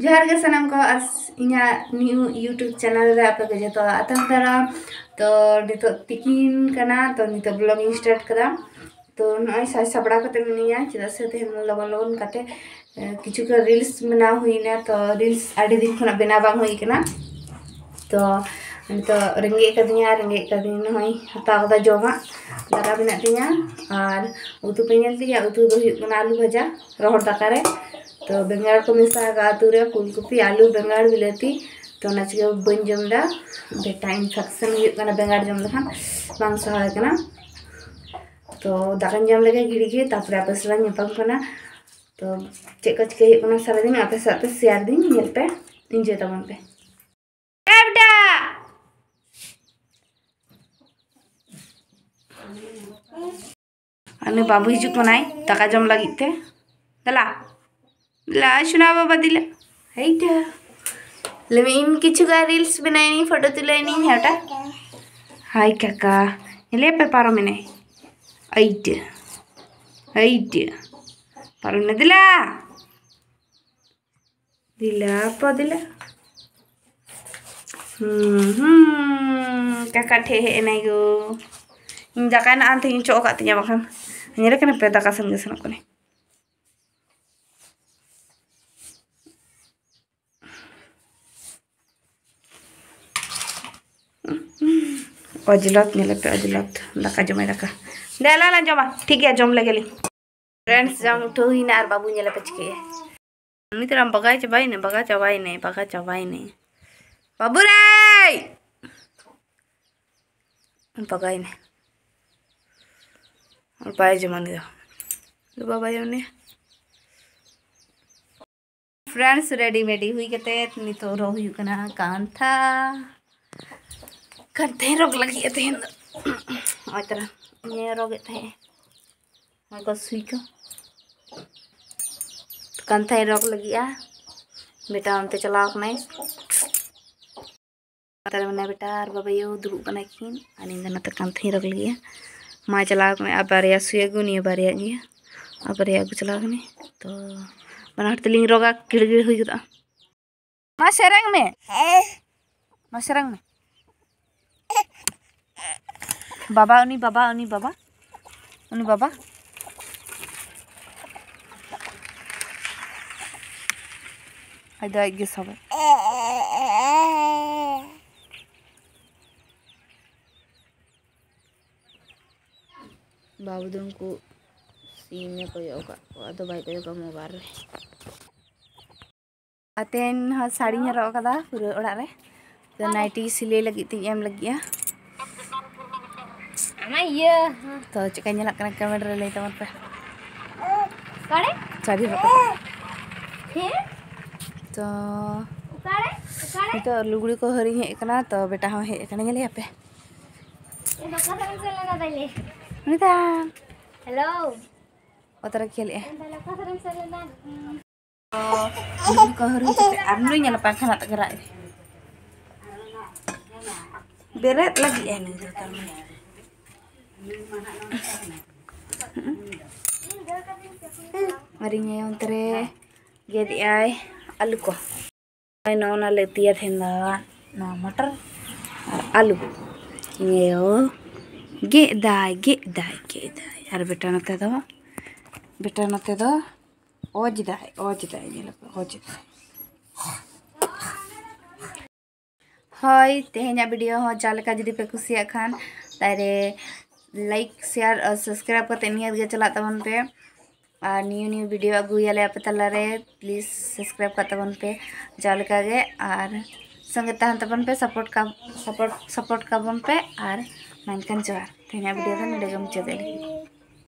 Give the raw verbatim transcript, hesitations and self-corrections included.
ᱡᱚᱦᱟᱨ ᱜᱮ ᱥᱟᱱᱟᱢ ᱠᱚ, ᱟᱨ ᱤᱧᱟᱹᱜ new YouTube channel ᱨᱮ ᱟᱯᱮ ᱠᱚ ᱡᱚᱛᱚ ᱟᱛᱟᱝ ᱫᱟᱨᱟᱢ᱾ ᱛᱚ ᱱᱤᱛᱚᱜ ᱛᱤᱠᱤᱱ ᱠᱟᱱᱟ, ᱛᱚ ᱱᱤᱛᱚᱜ vlog ᱤᱧ start ᱠᱟᱫᱟ᱾ ᱛᱚ ᱱᱚᱜᱼᱚᱭ ᱥᱟᱡᱽ ᱥᱟᱯᱲᱟᱣ ᱠᱟᱛᱮ ᱢᱤᱱᱟᱹᱧᱟ, ᱪᱮᱫᱟᱜ ᱥᱮ ᱛᱮᱦᱮᱧ ᱞᱚᱜᱚᱱ ᱞᱚᱜᱚᱱ ᱠᱟᱛᱮ, ᱮ, ᱠᱤᱪᱷᱩ ᱜᱟᱱ reels ᱵᱮᱱᱟᱣ ᱦᱩᱭᱱᱟ, ᱛᱚ reels ᱟᱹᱰᱤ ᱫᱤᱱ ᱠᱷᱚᱱᱟᱜ ᱵᱮᱱᱟᱣ ᱵᱟᱝ ᱦᱩᱭ ᱠᱟᱱᱟ᱾ ᱛᱚ ᱱᱤᱛᱚᱜ ᱨᱮᱸᱜᱮᱡ ᱠᱟᱫᱤᱧᱟ, ᱨᱮᱸᱜᱮᱡ ᱠᱟᱫᱤᱧ, ᱱᱚᱜᱼᱚᱭ ᱦᱟᱛᱟᱣ ᱠᱟᱫᱟ ᱡᱚᱢᱟᱜ, ᱫᱟᱠᱟ ᱢᱮᱱᱟᱜ ᱛᱤᱧᱟ᱾ ᱟᱨ ᱩᱛᱩ ᱯᱮ ᱧᱮᱞ ᱛᱤᱧᱟ, ᱩᱛᱩ ᱫᱚ ᱦᱩᱭᱩᱜ ᱠᱟᱱᱟ ᱟᱹᱞᱩ ᱵᱷᱟᱡᱟ ᱨᱚᱦᱚᱲ ᱫᱟᱠᱟ ᱨᱮ᱾ ᱛᱚ ᱵᱮᱸᱜᱟᱲ ᱠᱚ ᱢᱮᱥᱟ ᱟᱠᱟᱫᱼᱟ ᱩᱛᱩ ᱨᱮ, ᱯᱷᱩᱞᱠᱚᱯᱤ, ᱟᱹᱞᱩ, ᱵᱮᱸᱜᱟᱲ, ᱵᱤᱞᱟᱹᱛᱤ᱾ ᱛᱚ ᱚᱱᱟ ᱪᱤᱠᱟᱹ ᱵᱟᱹᱧ ᱡᱚᱢ ᱮᱫᱟ, ᱵᱮᱴᱟ infection ᱦᱩᱭᱩᱜ ᱠᱟᱱᱟ ᱵᱮᱸᱜᱟᱲ ᱡᱚᱢ ᱞᱮᱠᱷᱟᱱ, ᱵᱟᱝ ᱥᱟᱦᱟᱣ ᱠᱟᱱᱟ᱾ ᱛᱚ ᱫᱟᱠᱟᱧ ᱡᱚᱢ ᱞᱮᱜᱮ ᱜᱷᱤᱲᱤ ᱜᱮ, ᱛᱟᱨᱯᱚᱨᱮ ᱟᱯᱮ ᱥᱟᱞᱟᱜ ᱧᱟᱯᱟᱢ ᱠᱟᱱᱟ᱾ ᱛᱚ ᱪᱮᱫ ᱠᱚ ᱪᱤᱠᱟᱹ ᱦᱩᱭᱩᱜ ᱠᱟᱱᱟ ᱥᱟᱨᱟᱫᱤᱱ ᱟᱯᱮ ᱥᱟᱶᱛᱮ share ᱫᱤᱧ, ᱧᱮᱞ ᱯᱮ, enjoy ᱛᱟᱵᱚᱱ ᱯᱮ᱾ ᱮ ᱵᱮᱴᱟ! ᱟᱨ ᱱᱩᱭ ᱵᱟᱹᱵᱩ ᱦᱤᱡᱩᱜ ᱠᱟᱱᱟᱭ ᱫᱟᱠᱟ ᱡᱚᱢ ᱞᱟᱹᱜᱤᱫ ᱛᱮ᱾ ᱫᱮᱞᱟ, ᱫᱮᱞᱟ, ᱥᱳᱱᱟ ᱵᱟᱵᱟ, ᱫᱮᱞᱟ᱾ ᱦᱮᱭᱴᱟ᱾ ᱞᱟᱹᱭ ᱢᱮ, ᱤᱧ ᱠᱤᱪᱷᱩ ᱜᱟᱱ reels ᱵᱮᱱᱟᱣᱤᱧ, ᱯᱷᱳᱴᱳ ᱛᱩᱞᱟᱹᱣᱤᱧ, ᱦᱮᱸᱴᱟ᱾ ᱦᱟᱭ ᱠᱟᱠᱟ, ᱧᱮᱞᱮ ᱯᱮ, ᱯᱟᱨᱚᱢ ᱮᱱᱟᱭ᱾ ᱟᱹᱭᱴᱟᱹ, ᱟᱹᱭᱴᱟᱹ᱾ ᱯᱟᱨᱚᱢ ᱮᱱᱟ, ᱫᱮᱞᱟ᱾ ᱫᱮᱞᱟ ᱯᱚ ᱫᱮᱞᱟ᱾ ᱦᱩᱸ, ᱦᱩᱸ, ᱠᱟᱠᱟ ᱴᱷᱮᱡ ᱦᱮᱡ ᱮᱱᱟᱭ ᱜᱳ᱾ ᱤᱧ ᱫᱟᱠᱟ ᱱᱟᱜ ᱟᱱᱛᱮᱧ ᱚᱪᱚᱜ ᱟᱠᱟᱫ ᱛᱤᱧᱟ ᱵᱟᱠᱷᱟᱱ᱾ ᱧᱮᱞᱮ ᱠᱟᱱᱟ ᱯᱮ, ᱫᱟᱠᱟ ᱥᱮᱱ ᱜᱮ ᱥᱮᱱᱚᱜ ᱠᱟᱱᱟᱭ᱾ ᱚᱡᱞᱚᱛ, ᱧᱮᱞᱮ ᱯᱮ, ᱚᱡᱞᱚᱛ ᱫᱟᱠᱟ ᱡᱚᱢᱟᱭ, ᱫᱟᱠᱟ᱾ ᱫᱮ, ᱟᱞᱟᱝ ᱞᱟᱝ ᱡᱚᱢᱟ᱾ ᱴᱷᱤᱠ ᱜᱮᱭᱟ, ᱡᱚᱢ ᱞᱮᱜᱮ ᱞᱤᱧ᱾ Friends, ᱡᱚᱢ ᱩᱴᱷᱟᱹᱣ ᱦᱩᱭᱱᱟ ᱟᱨ ᱵᱟᱹᱵᱩ ᱧᱮᱞᱮ ᱯᱮ ᱪᱤᱠᱟᱹᱭᱟ᱾ ᱩᱱᱤ ᱛᱚᱨᱟᱢ ᱵᱟᱜᱟᱭ ᱪᱟᱵᱟᱭᱮᱱᱟ, ᱵᱟᱜᱟ ᱪᱟᱵᱟᱭᱮᱱᱟ, ᱵᱟᱜᱟ ᱪᱟᱵᱟᱭᱮᱱᱟ᱾ ᱵᱟᱹᱵᱩ ᱨᱮ! ᱵᱟᱜᱟᱭᱮᱱᱟ᱾ ᱵᱟᱭ ᱡᱚᱢᱟ ᱩᱱᱤ ᱫᱚ᱾ ᱫᱚ ᱵᱟᱵᱟᱭ ᱡᱚᱢ ᱱᱤᱭᱟ᱾ Friends, ready ᱢᱮᱰᱤ ᱦᱩᱭ ᱠᱟᱛᱮ ᱱᱤᱛᱚᱜ ᱨᱚᱜ ᱦᱩᱭᱩᱜ ᱠᱟᱱᱟ ᱠᱟᱱᱛᱷᱟ᱾ ᱠᱟᱱᱛᱷᱟᱧ ᱨᱚᱜ ᱞᱟᱹᱜᱤᱫ ᱛᱮᱦᱮᱧ ᱫᱚ᱾ ᱱᱚᱜᱼᱚᱭ ᱛᱟᱨᱟ, ᱤᱧ ᱨᱚᱜᱮᱫ ᱛᱟᱦᱮᱸᱫ᱾ ᱱᱚᱣᱟ ᱠᱚ ᱥᱩᱭ ᱠᱚ᱾ ᱠᱟᱱᱛᱷᱟᱭ ᱨᱚᱜ ᱞᱟᱹᱜᱤᱫᱼᱟ᱾ ᱵᱮᱴᱟ ᱚᱱᱛᱮ ᱪᱟᱞᱟᱣ ᱠᱟᱱᱟᱭ᱾ ᱱᱚᱛᱮ ᱨᱮ ᱢᱮᱱᱟᱭᱟ ᱵᱮᱴᱟ ᱟᱨ ᱵᱟᱵᱟᱭᱳ ᱫᱩᱲᱩᱵ ᱠᱟᱱᱟ ᱠᱤᱱ᱾ ᱟᱨ ᱤᱧ ᱫᱚ ᱱᱚᱛᱮ ᱠᱟᱱᱛᱷᱟᱧ ᱨᱚᱜ ᱞᱟᱹᱜᱤᱫᱼᱟ᱾ ᱢᱟ ᱪᱟᱞᱟᱣ ᱠᱟᱱᱟᱭ ᱟᱨ ᱵᱟᱨᱭᱟ ᱥᱩᱭ ᱟᱹᱜᱩ, ᱱᱤᱭᱟᱹ ᱵᱟᱨᱭᱟ ᱜᱮᱭᱟ᱾ ᱟᱨ ᱵᱟᱨᱭᱟ ᱟᱹᱜᱩ ᱪᱟᱞᱟᱣ ᱠᱟᱱᱟᱭ᱾ ᱛᱚ ᱵᱟᱱᱟ ᱦᱚᱲ ᱛᱮᱞᱤᱧ ᱨᱚᱜᱟ, ᱠᱤᱲᱜᱤᱲ ᱦᱩᱭ ᱜᱚᱫᱚᱜᱼᱟ᱾ ᱢᱟ ᱥᱮᱨᱮᱧ ᱢᱮ᱾ ᱢᱟ ᱥᱮᱨᱮᱧ ᱢᱮ᱾ ᱵᱟᱵᱟ, ᱩᱱᱤ ᱵᱟᱵᱟ, ᱩᱱᱤ ᱵᱟᱵᱟ, ᱩᱱᱤ ᱵᱟᱵᱟ᱾ ᱟᱡ ᱫᱚ ᱟᱡ ᱜᱮ ᱥᱟᱵᱟᱭ᱾ ᱵᱟᱹᱵᱩ ᱫᱚ ᱩᱱᱠᱩ ᱥᱤᱢᱮ ᱠᱚᱭᱚᱜ ᱟᱠᱟᱫ ᱠᱚᱣᱟ, ᱟᱫᱚ ᱵᱟᱭ ᱠᱚᱭᱚᱜᱟ ᱢᱳᱵᱟᱭᱤᱞ ᱨᱮ᱾ ᱟᱨ ᱛᱮᱦᱮᱧ ᱦᱚᱸ ᱥᱟᱹᱲᱤᱧ ᱦᱚᱨᱚᱜ ᱟᱠᱟᱫᱟ ᱯᱩᱨᱟᱹ ᱚᱲᱟᱜ ᱨᱮ᱾ ᱛᱚ ᱱᱟᱭᱴᱤ ᱥᱤᱞᱟᱹᱭ ᱞᱟᱹᱜᱤᱫ ᱛᱤᱧ ᱮᱢ ᱞᱟᱹᱜᱤᱫᱼᱟ᱾ ᱟᱢᱟᱜ ᱤᱭᱟᱹ᱾ ᱛᱚ ᱪᱮᱫᱠᱟ ᱧᱮᱞᱚᱜ ᱠᱟᱱᱟ ᱠᱟᱢᱮᱱᱴ ᱨᱮ ᱞᱟᱹᱭ ᱛᱟᱵᱚᱱ ᱯᱮ᱾ ᱚᱠᱟᱨᱮ? ᱥᱟᱹᱲᱤ ᱦᱚᱨᱚᱜ ᱠᱟᱛᱮ᱾ ᱦᱮᱸ? ᱛᱚ ᱚᱠᱟᱨᱮ? ᱚᱠᱟᱨᱮ? ᱱᱤᱛᱚᱜ ᱞᱩᱜᱽᱲᱤ ᱠᱚ ᱦᱟᱹᱨᱤᱧ ᱦᱮᱡ ᱟᱠᱟᱱᱟ, ᱛᱚ ᱵᱮᱴᱟ ᱦᱚᱸ ᱦᱮᱡ ᱟᱠᱟᱱᱟ, ᱧᱮᱞᱮᱭᱟ ᱯᱮ᱾ ᱮ, ᱚᱠᱟ ᱥᱮᱫ ᱮᱢ ᱥᱮᱱ ᱞᱮᱱᱟ ᱛᱟᱦᱞᱮ? ᱩᱱᱤ ᱫᱚ ᱦᱮᱞᱳ᱾ ᱚᱛ ᱨᱮ ᱠᱷᱮᱞᱮᱜᱼᱟᱭ᱾ ᱛᱟᱦᱞᱮ ᱚᱠᱟ ᱥᱮᱫ ᱮᱢ ᱥᱮᱱ ᱞᱮᱱᱟ? ᱞᱩᱜᱽᱲᱤ ᱠᱚ ᱦᱟᱹᱨᱤᱧ ᱠᱟᱛᱮ ᱟᱨ ᱱᱩᱭ ᱧᱮᱞ ᱯᱟᱭ ᱠᱷᱟᱱ ᱟᱛ ᱜᱮ ᱨᱟᱜ ᱮᱫᱟᱭ᱾ ᱵᱮᱨᱮᱫ ᱞᱟᱹᱜᱤᱫ ᱟᱭ ᱱᱩᱭ ᱫᱚ ᱛᱟᱨ ᱢᱟᱱᱮ᱾ ᱟᱨ ᱤᱧ ᱟᱭᱳ ᱚᱱᱛᱮ ᱨᱮ ᱜᱮᱫ ᱮᱫᱟᱭ ᱟᱹᱞᱩ ᱠᱚ᱾ ᱱᱚᱜᱼᱚ ᱱᱟ ᱞᱮ ᱩᱛᱩᱭᱟ ᱛᱮᱦᱮᱧ ᱫᱚ, ᱱᱚᱣᱟ ᱢᱚᱴᱚᱨ ᱟᱨ ᱟᱹᱞᱩ᱾ ᱤᱧ ᱟᱭᱳ ᱜᱮᱫ ᱫᱟᱭ, ᱜᱮᱫ ᱫᱟᱭ, ᱜᱮᱫ ᱫᱟᱭ᱾ ᱟᱨ ᱵᱮᱴᱟ ᱱᱚᱛᱮ ᱫᱚ, ᱵᱮᱴᱟ ᱱᱚᱛᱮ ᱫᱚ ᱚᱡᱽ ᱫᱟᱭ, ᱚᱡᱽ ᱫᱟᱭ, ᱧᱮᱞ ᱯᱮ, ᱚᱡᱽ ᱫᱟᱭ᱾ ᱦᱳᱭ, ᱛᱮᱦᱮᱧᱟᱜ ᱵᱷᱤᱰᱤᱭᱳ ᱦᱚᱸ ᱡᱟᱦᱟᱸ ᱞᱮᱠᱟ ᱡᱩᱫᱤ ᱯᱮ ᱠᱩᱥᱤᱭᱟᱜ ᱠᱷᱟᱱ, ᱛᱟᱦᱞᱮ ᱞᱟᱭᱤᱠ, ᱥᱮᱭᱟᱨ ᱟᱨ ᱥᱟᱵᱥᱠᱨᱟᱭᱤᱵ ᱠᱟᱛᱮ ᱱᱤᱦᱟᱹᱛ ᱜᱮ ᱪᱟᱞᱟᱜ ᱛᱟᱵᱚᱱ ᱯᱮ᱾ ᱟᱨ ᱱᱤᱭᱩ ᱱᱤᱭᱩ ᱵᱷᱤᱰᱤᱭᱳ ᱟᱹᱜᱩᱭᱟᱞᱮ ᱟᱯᱮ ᱛᱟᱞᱟᱨᱮ, ᱯᱞᱤᱡᱽ ᱥᱟᱵᱥᱠᱨᱟᱭᱤᱵ ᱠᱟᱜ ᱛᱟᱵᱚᱱ ᱯᱮ ᱡᱟᱦᱟᱸ ᱞᱮᱠᱟ ᱜᱮ, ᱟᱨ ᱥᱚᱸᱜᱮ ᱛᱟᱦᱮᱱ ᱛᱟᱵᱚᱱ ᱯᱮ, ᱥᱟᱯᱳᱨᱴ ᱠᱟ-, ᱥᱟᱯᱳᱨᱴ, ᱥᱟᱯᱳᱨᱴ ᱠᱟᱵᱚᱱ ᱯᱮ᱾ ᱟᱨ ᱢᱟ ᱮᱱᱠᱷᱟᱱ ᱡᱚᱦᱟᱨ, ᱛᱮᱦᱮᱧᱟᱜ ᱵᱷᱤᱰᱤᱭᱳ ᱫᱚ ᱱᱚᱰᱮ ᱜᱮ ᱢᱩᱪᱟᱹᱫ ᱮᱫ ᱞᱟᱹᱜᱤᱫ᱾